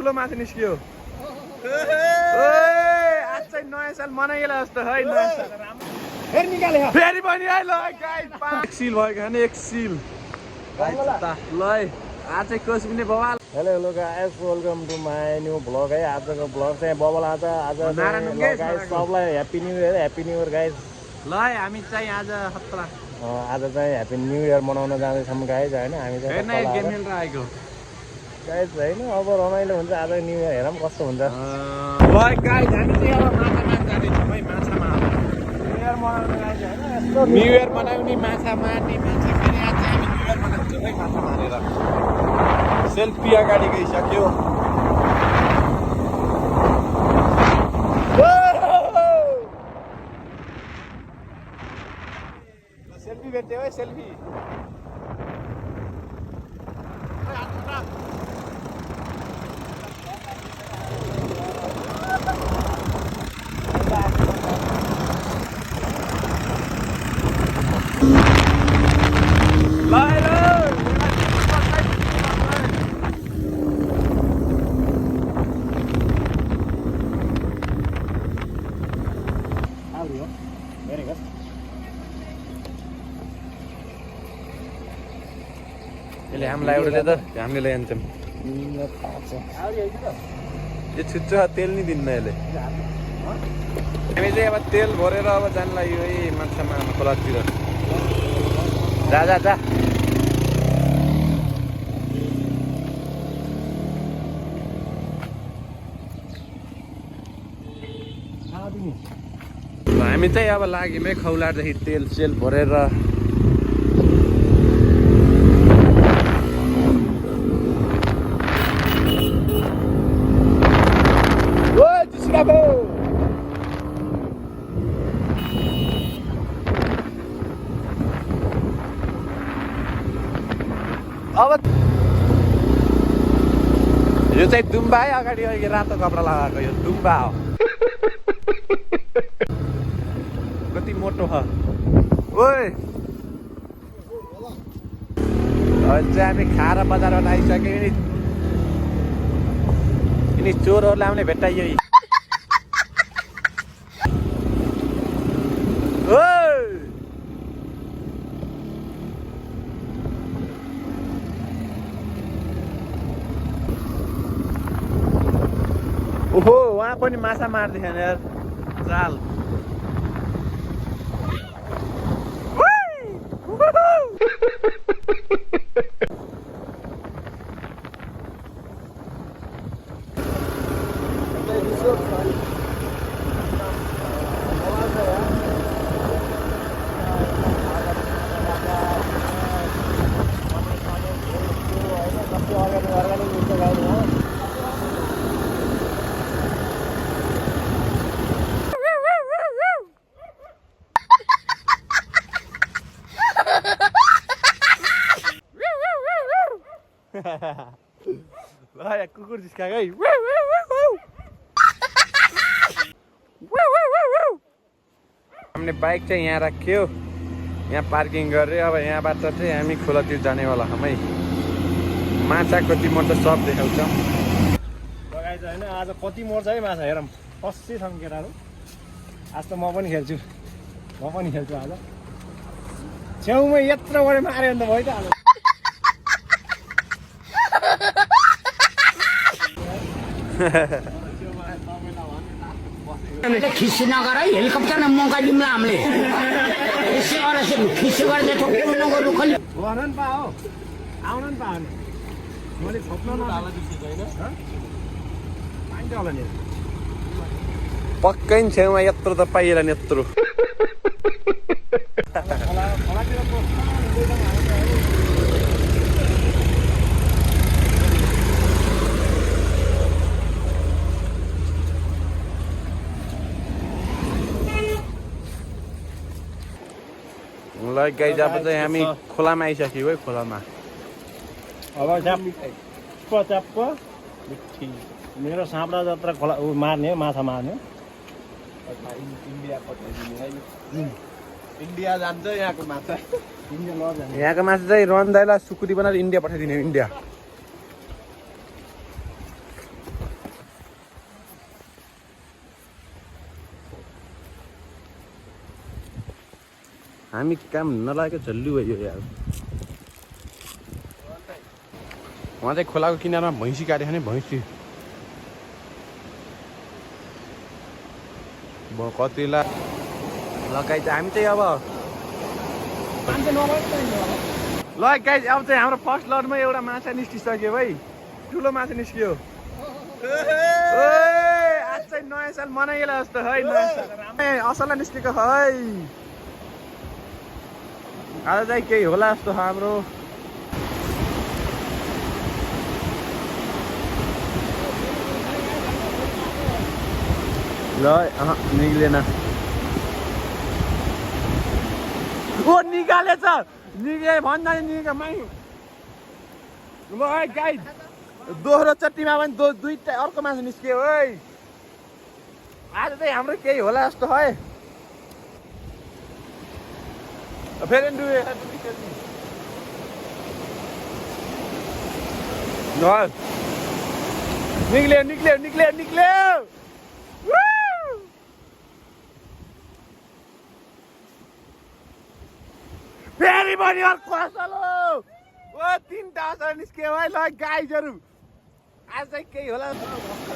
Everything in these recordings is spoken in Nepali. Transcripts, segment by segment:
ठुलो माछा निस्कियो आज चाहिँ नयाँ साल मनाइएला जस्तो है नयाँ साल फेरि निकाले फेरि पनि है ल गाइस 5 सिल भयो भने 1 सिल ल आज चाहिँ कोस पनि बवाल hello guys welcome to my new vlog है आजको भ्लग चाहिँ बवाल आज सबलाई ह्याप्पी न्यू इयर गाइस ल हामी चाहिँ आज हप्ता आज चाहिँ ह्याप्पी न्यू इयर मनाउन जाँदैछौँ गाइस होइन हामी चाहिँ गेम खेलेर आएको गाइस होइन अब रमाइलो हुन्छ आज न्यू इयर हेरौँ कस्तो हुन्छ ल गाइस हामी चाहिँ अब माछा मार्न जाँदैछौँ है माछा मार्न न्यू इयर मनाउने माछा मार्ने माछा फेरि आज चाहिँ हामी न्यू इयर मनाउँछौँ है माछा मारेर सेल्फी अगाडि गइसक्यो सेल्फी भेट्यो है सेल्फी यसले हामीलाई एउटाले त हामीले ल्यान्छौँ यो छुच्चो तेल नि दिन्न यसले हामी चाहिँ अब तेल भरेर अब जानु लाग्यो है माछा मार्न खोलातिर जा जा जा हामी चाहिँ अब लाग्यौँ है खौलादेखि तेल सेल भरेर अब यो चाहिँ दुम्बा है अगाडि अघि रातो कपडा लगाएको यो दुम्बा हो कति मोटो छ ओइ अहिले हामी खाएर बजारबाट आइसक्यौँ यिनी चोरहरूलाई आउने भेट्टाइयो ओहो वहाँ पनि माछा मार्दै छैन यार जाल ल कुकुर जिस्काएको है हामीले बाइक चाहिँ यहाँ राख्यो यहाँ पार्किङ गरेर अब यहाँबाट चाहिँ हामी खोलातिर जानेवाला छौँ है माछा कति मर्छ सब देखाउँछौँ लगाइछ होइन आज कति मर्छ है माछा हेरौँ कति छौँ केटाहरू आज त म पनि खेल्छु आज छेउमा यत्रो गरे माऱ्यो भने त भयो त आज खिस्सी नगर है हेलिकप्टरमा मौका दिउँला हामीले यसै अरसे खिस्सी गरेर ठोक्नु नगर्नु खाली भन नि पा हो आउन नि पाएन मैले छोप्न पाइन्छ होला नि पक्कै छेउमा यत्रो त पाइएला नि यत्रो ल गाइस अब चाहिँ हामी खोलामा आइसक्यौँ है खोलामा अब च्याप्प मेरो साँपडा जत्रा खोला मार्ने हो माछा मार्ने इन्डिया जान्छ यहाँको माछा यहाँको माछा चाहिँ रन्दाइला सुकुटी बनाएर इन्डिया पठाइदिने इन्डिया हामी काम नलागेको झल्लु भयो यार उहाँ चाहिँ खोलाको किनारमा भैँसी काट्यो भने भैँसी कतिला लगाइ चाहिँ हामी चाहिँ अब ल गाइस अब चाहिँ हाम्रो फर्स्ट लडमा एउटा माछा निस्किसक्यो भाइ ठुलो माछा निस्कियो आज चाहिँ नयाँ साल मनाइएला जस्तो है असला निस्केको है आज चाहिँ केही होला जस्तो हाम्रो ल निक्लेन ओ निकालेछ निके भन्दा निकामै ल गाइस दोहोरो चट्टीमा पनि दुईटा अर्को माछा निस्क्यो है आज चाहिँ हाम्रो केही होला जस्तो है फेरि निक्ल्यो निक्ल्यो निक्ल्यो निक्ल्यो फेरि पनि अर्को असलो ओ तीनटा असला निस्क्यो है ल गाइजहरू आज चाहिँ केही होला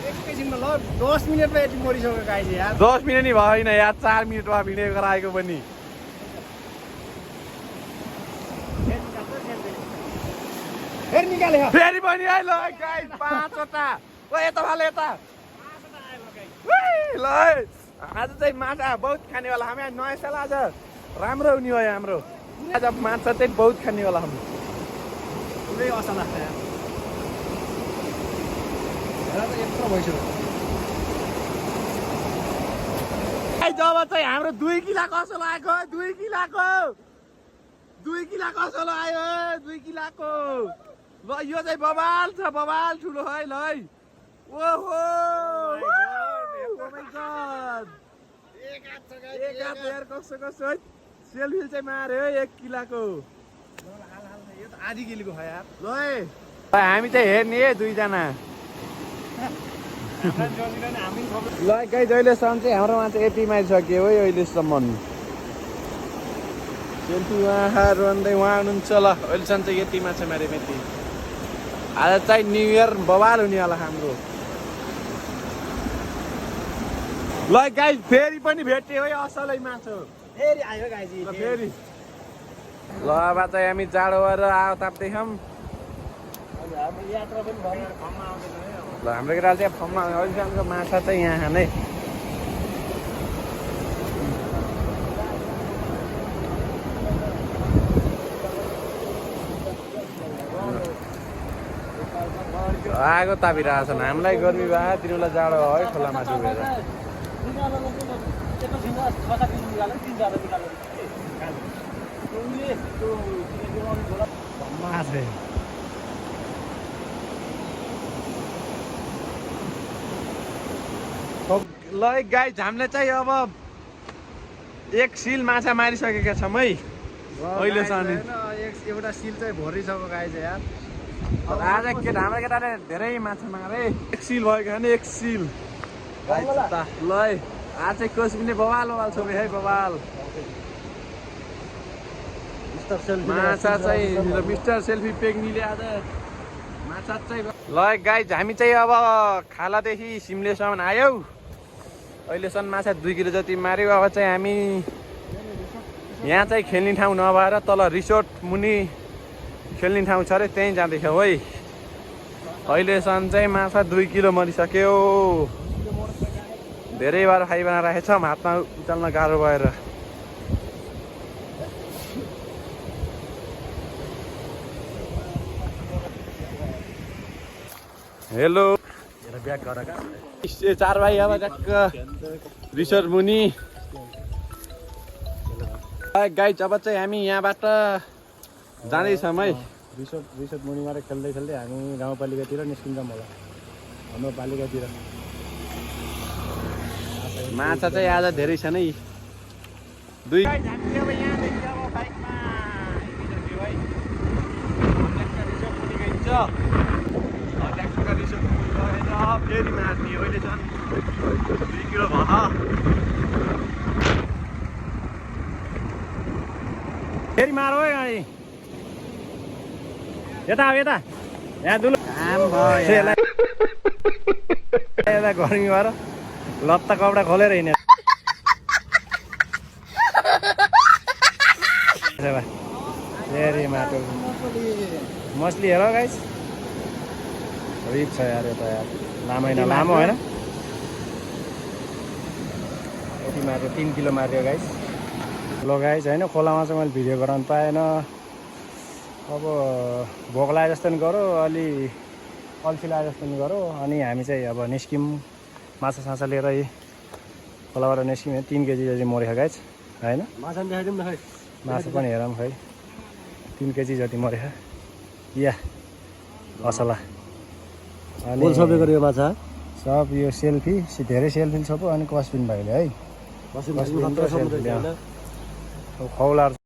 एकैछिनमा ल 10 मिनेटमा यति मरिसक्यो गाई यार 10 मिनेट नि भएन यार 4 मिनेटमा भिडियो गराएको पनि फेरि निकाले फेरि पनि है ल गाई 5वटा ओ यता भाले यता ल आज चाहिँ माछा बहुत खानेवाला हामी नयाँ साल आज राम्रो हुने भयो हाम्रो आज माछा चाहिँ बहुत खानेवाला हामी पुरै असल लाग्छ यार यत्रो भइसक्यो जब चाहिँ हाम्रो 2 किलोको असलो आएको 2 किलोको 2 किलोको असलो आयो 2 किलोको ल यो चाहिँ बबाल छ बबाल ठुलो है ल ओहो सेल्फी चाहिँ मार्यो 1 किलोको यो त आधी किलोको हो यार ल हामी चाहिँ हेर्ने दुईजना ल गाई जहिलेसम्म चाहिँ हाम्रोमा चाहिँ यति मारिसक्यो है अहिलेसम्म सेल्फी उहाँहरू अन्दै उहाँ हुनुहुन्छ ल अहिलेसम्म चाहिँ यति माछा माऱ्यो यति आज चाहिँ न्यु इयर बवाल हुनेवाला हाम्रो ल गाई फेरि पनि भेट्यो है असलै माछा फेरि आयो गाईजी फेरि ल अब चाहिँ हामी जाडो भएर आयो ताप्दैछौँ यात्रा पनि भयो फर्ममा आउँदैछ ल हाम्रो केटाले चाहिँ फर्ममा अहिलेसम्मको माछा चाहिँ यहाँ खाने आगो तापिरहेको छन् हामीलाई गर्मी भयो तिनीहरूलाई जाडो भयो है खोलामा डुबेर ल गाई हामीले चाहिँ अब 1 सिल माछा मारिसकेका छौँ है अहिलेसम्म एउटा सिल चाहिँ भरिसक्यो गाई चाहिँ यार आज हाम्रो केटाले धेरै माछा मारे 1 सिल भएको छैन 1 सिल ल आज चाहिँ कोस पनि बवाल बवाल छ है बवाल माछा चाहिँ मिस्टर सेल्फी पेग्नीले आज माछा चाहिँ ल गाई हामी चाहिँ अब खालादेखि सिमलेसम्म आयौ अहिलेसम्म माछा 2 किलो जति मार्यो अब चाहिँ हामी यहाँ चाहिँ खेल्ने ठाउँ नभएर तल रिसोर्ट मुनि खेल्ने ठाउँ छ अरे त्यहीँ जाँदैछौँ है अहिलेसम्म चाहिँ माछा 2 किलो मरिसक्यो धेरै बार खाइबना राखेछौँ हातमा उचाल्न गाह्रो भएर हेलो ब्याक गर 4 भाइ अब ट्याक्क रिसोर्ट मुनि गाई जब चाहिँ हामी यहाँबाट जाँदैछौँ है रिसोर्ट मुनिबाट खेल्दै खेल्दै हामी गाउँपालिकातिर निस्किन्छौँ होला हाम्रो पालिकातिर माछा चाहिँ आज धेरै छ नै 2 फेरि मार्ने अहिले झन् 2 किलो भयो फेरि मार है गाडी यता अब यता यहाँ दुलो यता गर्मी भएर लत्ता कपडा खोलेर हिँड्यो फेरि माटो मछली हेर गाइस रिप छ यार यता यार लामै लामो होइन यति मार्यो 3 किलो मार्यो गाइस लो गाइस होइन खोलामा चाहिँ मैले भिडियो गराउनु पाएन अब भोक लागे जस्तो नि गरौँ अलि अल्छी लागे जस्तो नि गरौँ अनि हामी चाहिँ अब निस्क्यौँ माछा साछा लिएर खोलाबाट निस्क्यौँ 3 केजी जति मऱ्यो गाइस होइन माछा पनि देखाइदिउँ न खै माछा पनि हेरौँ खै 3 केजी जति मऱ्यो या असला अनि सबै गऱ्यो माछा सब यो सेल्फी धेरै सेल्फी छ पो अनि कस्बिन भाइले है खौलाहरू छ